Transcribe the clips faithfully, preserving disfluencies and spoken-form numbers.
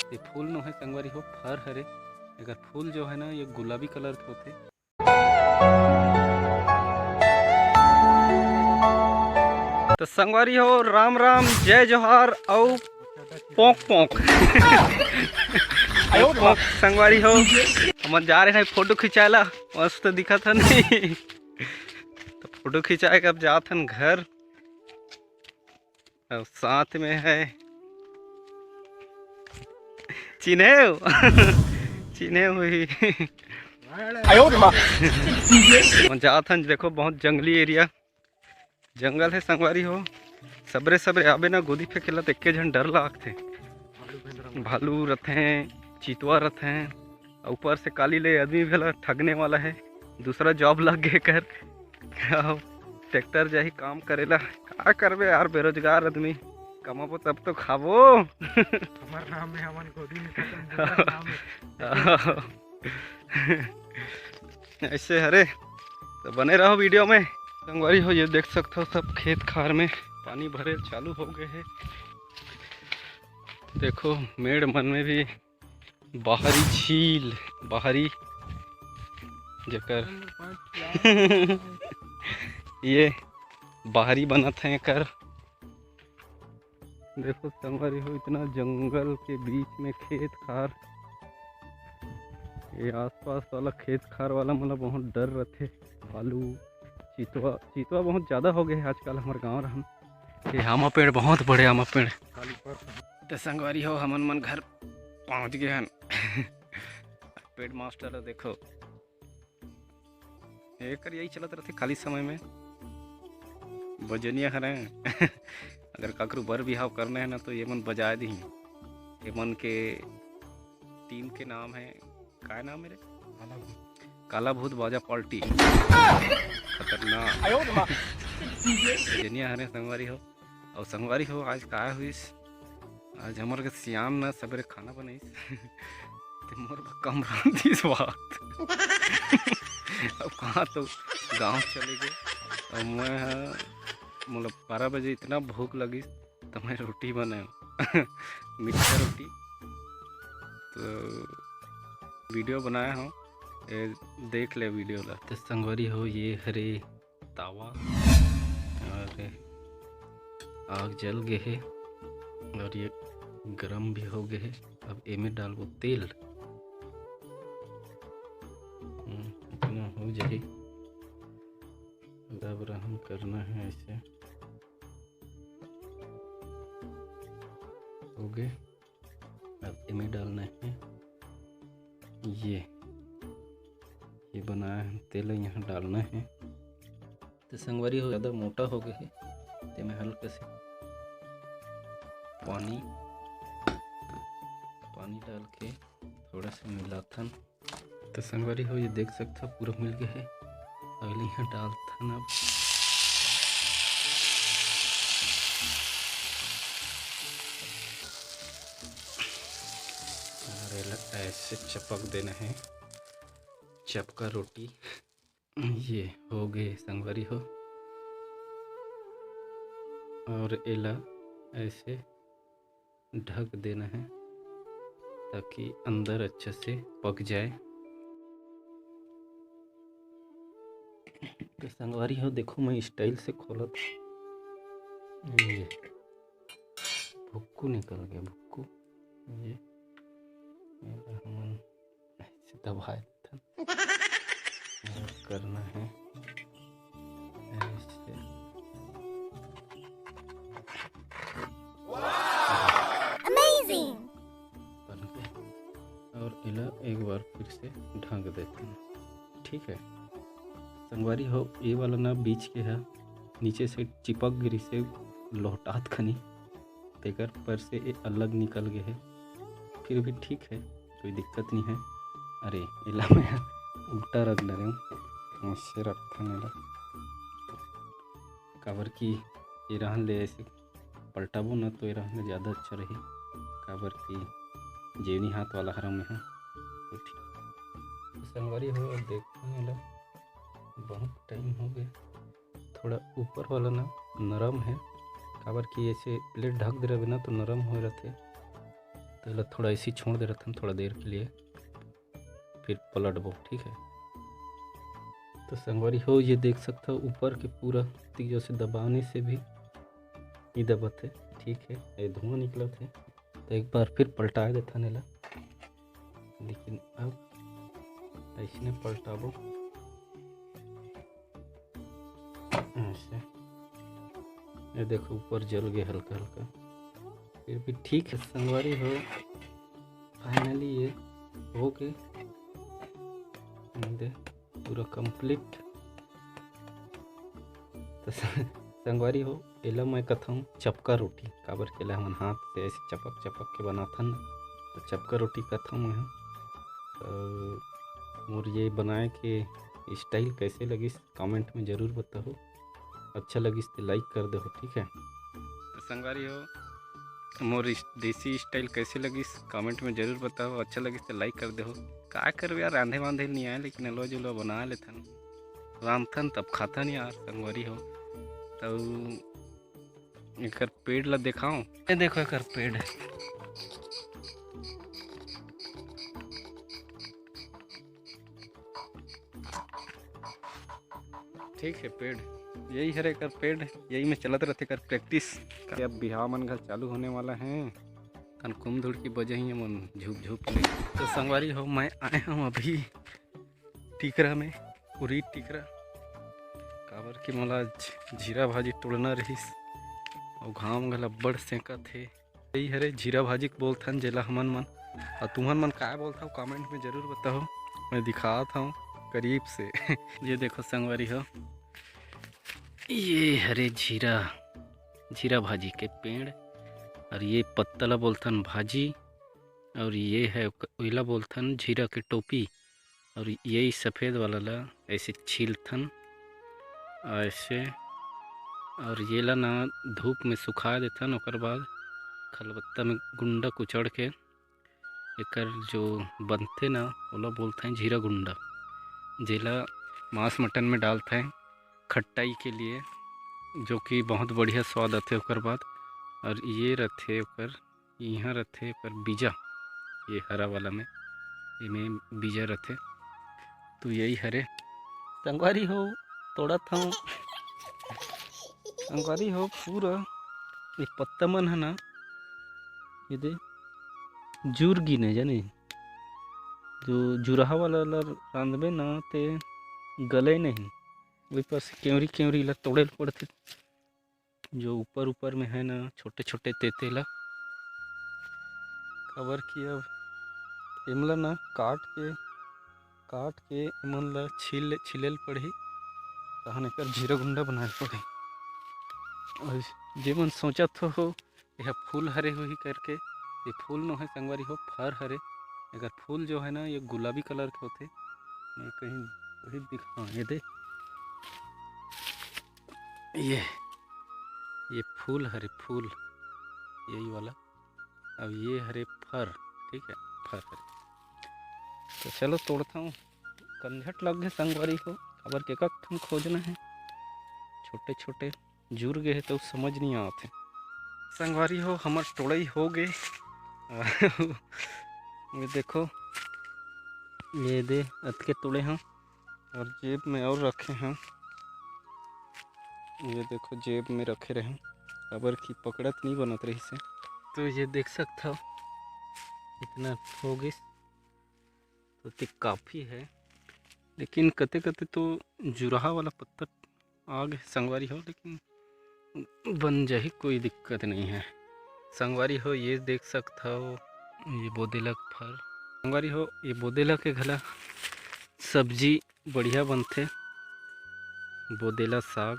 ये फूल नोहे संगवारी हो, फर हरे। एकर फूल जो है ना, ये गुलाबी कलर के होथे। तो संगवारी हो, राम राम, जय जोहार, अउ पोंक पोंक। पोंक पोंक संगवारी हो, हमन जा रहे हैं फोटो खिंचाए ला, मस्त दिखत है नहीं। तो फोटो खिंचाए के अब जात हन घर। और साथ में है, चिन्हे हो? चिन्हे हुई। आयो रे माँ। हम जात हन, देखो बहुत जंगली एरिया, जंगल है संगवारी हो। सबरे सबरे आबे ना गोदी फेंकेला त एके झन डर लागथे। भालू रथे, चितवा रथे, अउ ऊपर से काली ले आदमी भी ला ठगने वाला है, दूसरा जॉब लग गए कर। अब ट्रैक्टर जाही काम करेला, का करबे यार, बेरोजगार आदमी, कमाबो तब तो खाबो। हमार नाम है, हमन गोदी में खत्म, दूसरा नाम है। ऐसे हरे तो बने रहो वीडियो में। संगवारी हो, ये देख सकते हो सब खेत खार में पानी भरे चालू हो गए है। देखो मेड़ मन में भी बाहरी झील, बाहरी जेकर ये बाहरी बनत है एकर। देखो संगवारी हो, इतना जंगल के बीच में खेत खार, ये आसपास वाला खेत खार वाला मोला बहुत डर रथे। भालू, चितवा, चितवा बहुत ज्यादा हो गए है आजकल हमर गांव रहन। ये आमा पेड़ बहुत बड़े आमा पेड़। तो संगवारी हो, हमन मन घर पहुंच गए हन। पेड़ मास्टर देखो, एकर यही चलत रहथे खाली समय में। बजनिया हरे। अगर काकरो बर बिहाव करना है ना, तो ये मन बजाए दिही। ये मन के टीम के नाम है, काय नाम है रे? काला भूत बाजा पार्टी। खतरनाक। बजनिया हरे संगवारी हो। अउ संगवारी हो, आज का होइस, आज हमर के सियान न सबेरे खाना बनाइस। ते मोर बर कम रांधिस बात। अब कहाँ तो गांव चले गए। अब मैं ह, मोला बारह बजे इतना भूख लगिस, तो मैं रोटी बनाया, मिठा रोटी। तो वीडियो बनाया हूँ, ए, देख ले वीडियो ला। तो संगवारी हो, ये हरे तावा और आग जल गए है और ये गरम भी हो गए है। अब एमे डालबो तेल। हम्म, इतना हो जाए, रब रहम करना है ऐसे। हो गए। अब एमे डालना है ये, ये बनाया है तेल, यहाँ डालना है। तो संगवारी हो, ज़्यादा मोटा हो गए है, तो मैं हल्का से पानी, पानी डाल के थोड़ा सा मिलाथन। तो संगवारी हो, ये देख सकथो पूरा मिल गए है। अगले यहाँ डालथन अब। और एला ऐसे चपक देना है, चपका रोटी। ये हो गए संगवारी हो। और एला ऐसे ढक देना है ताकि अंदर अच्छे से पक जाए। तो संगवारी हो, देखो मैं स्टाइल से खोलत, ये भुक्कू निकल गया, भुक्कू। ये, ये हमन ऐसे दबाए देथन। और करना है ऐसे। Amazing! बन गया। और एला एक बार फिर से ढक देथन। ठीक है संगवारी हो, ये वाला ना बीच के है, नीचे से चिपक गिरी से लोहटात खनी, तेकर पर से ये अलग निकल गए है। फिर भी ठीक है, कोई दिक्कत नहीं है। अरे, एला मैं उल्टा रख ले रहे हूँ, ऐसे रखथन एला, काबर कि ये रहन ले ऐसे पलटाबो ना, तो ये रहन ले ज़्यादा अच्छा रही, काबर कि जेवनी हाथ वाला हरा मैं हा। तो ठीक। तो संगवारी हो, अब देखथन एला, बहुत टाइम हो गया। थोड़ा ऊपर वाला ना नरम है, काबर कि ऐसे प्लेट ढक दे रहे ना, तो नरम हो रहते। एला थोड़ा ऐसे ही छोड़ दे रहथन थोड़ा देर के लिए, फिर पलटबो, ठीक है। तो संगवारी हो, ये देख सकथव ऊपर के पूरा तीर से दबाने से भी नहीं दबत है, ठीक है, ये धुआं निकलत है। तो एक बार फिर पलटा देथन एला, लेकिन अब ऐसने पलटाबो, ऐसे। ये देखो, ऊपर जल गए हल्का हल्का, फिर भी ठीक है संगवारी हो। फाइनली ये हो गए, ये दे, पूरा कंप्लीट। तो स-, संगवारी हो, एला मैं कथौं चपका रोटी, काबर के एला हमन हाथ से ऐसे चपक चपक के बनाथन, तो चपका रोटी कथौं मैं ह। तो मोर ये बनाए के स्टाइल कैसे लगिस, कमेंट में जरूर बताओ। अच्छा लगिस तो लाइक कर दो, ठीक है। तो संगवारी हो, मोर इस देसी स्टाइल कैसे लगिस, कमेंट में जरूर बताओ। अच्छा लगिस तो लाइक कर दो। का करबे यार, रांधे वांधे नहीं आए, लेकिन हलवा जुलवा बना लेथन, रांधथन तब खाथन यार संगवारी हो। तो एकर पेड़ ला देखाओ, ये देखो एकर पेड़। ठीक है, पेड़ यही हरे एकर पेड़, यही में चलत रहथे एकर प्रैक्टिस। अब बिहाव मन घर चालू होने वाला है, तन कुम धुड़की बजही मन झुप झुप ले। तो संगवारी हो, मैं आए हूँ अभी टिकरा में, उरीद टिकरा, काबर कि मोला आज झीरा भाजी टोड़ना रहिस, अउ घाम घला अब्बड़ सेंकत हे। यही हरे झीरा भाजी के बोलथन, जेला हमन मन, अउ तुमन मन काय बोलथव, कमेंट में जरूर बताओ, मैं दिखात हूँ करीब से। ये देखो संगवारी हो, ये हरे झीरा, झीरा भाजी के पेड़, और ये पत्ता ला बोलथन भाजी, और ये है ओक-, ओला बोलथन झीरा के टोपी, और यही सफेद वाला ला ऐसे छीलथन ऐसे, और ये ला ना धूप में सुखा देथन, ओकर बाद खलबत्ता में गुंडा कुचड़ के एकर जो बनथे ना, ओला बोलथें झीरा गुंडा, जेला मांस मटन में डालथें खट्टाई के लिए, जो कि बहुत बढ़िया स्वाद आथे ओकर बाद। और ये रथे ओकर, इहाँ रथे ओकर बीजा, ये हरा वाला में, एमे बीजा रथे। तो यही हरे संगवारी हो, तोड़त हूँ संगवारी हो, पूरा ये पत्ता मन है ना, ये दे जुर गिने जाने, जो जुरहा वाला ला रांधबे ना ते गले नहीं, वही पर से केवरी केवरी ला तोड़े ल पड़थे, जो ऊपर ऊपर में है ना छोटे छोटे तेते ला, काबर कि अब एमला ना काट के, काट के एमन ला छील, छीले ल पड़ही, तहन एकर झीरा गुंडा बनाए ल पड़ही। और जे मन सोचत हो, हो, यह फूल हरे होही करके, ये फूल नो है संगवारी हो, फर हरे। एकर फूल जो है ना, ये गुलाबी कलर के होथे। मैं कहीं वही दिख-, हाँ, ये दे, ये, ये फूल हरे, फूल, यही वाला। अब ये हरे फर, ठीक है, फर हरे। तो चलो तोड़ता हूँ, कंझट लग गए संगवारी हो, काबर के कक ठन खोजना है, छोटे छोटे जुर गए हे तो समझ नहीं आवत हे। संगवारी हो, हमर टोड़ई हो गए। ये देखो, ये दे अतके टोड़े हैं और जेब में और रखे हैं। ये देखो, जेब में रखे रहे, काबर कि पकड़त नहीं बनत रही से। तो ये देख सकत हो, इतना हो गइस, तो ते काफ़ी है, लेकिन कते कते तो जुरहा वाला पत्ता आगे संगवारी हो, लेकिन बन जाही, कोई दिक्कत नहीं है। संगवारी हो, ये देख सकत हो, ये बोदेला के फर। संगवारी हो, ये बोदेला के घला सब्जी बढ़िया बनथे। बोदेला साग,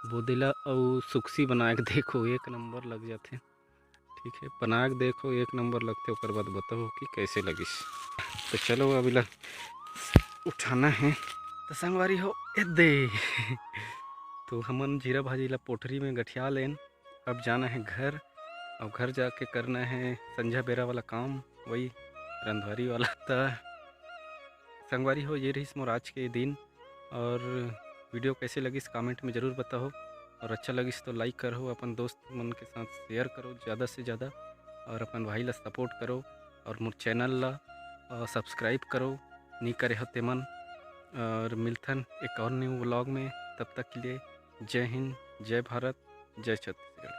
बोदेला अउ सुकसी बना के देखो, एक नंबर लग जाथे। ठीक है, बना के देखो, एक नंबर लगथे, ओकर बाद बताओ कि कैसे लगिस। तो चलो, अब इला उठाना है। तो संगवारी हो, ए दे। तो हमन जीरा भाजी ला पोटरी में गठिया लेन। अब जाना है घर, अब घर जाके करना है संझा बेरा वाला काम, वही रंधवारी वाला। त संगवारी हो, ये रहिस मोर आज के दिन। और वीडियो कैसे लगिस, comment में ज़रूर बताओ, और अच्छा लगिस तो like करो, अपन दोस्त मन के साथ share करो ज़्यादा से ज़्यादा। और अपन भाई ला सपोर्ट करो और मोर चैनल ला, अ, सब्सक्राइब करो, नी करे हो तेमन। और मिलथन एक और न्यू व्लॉग में, तब तक के लिए जय हिंद, जय भारत, जय छत्तीसगढ़।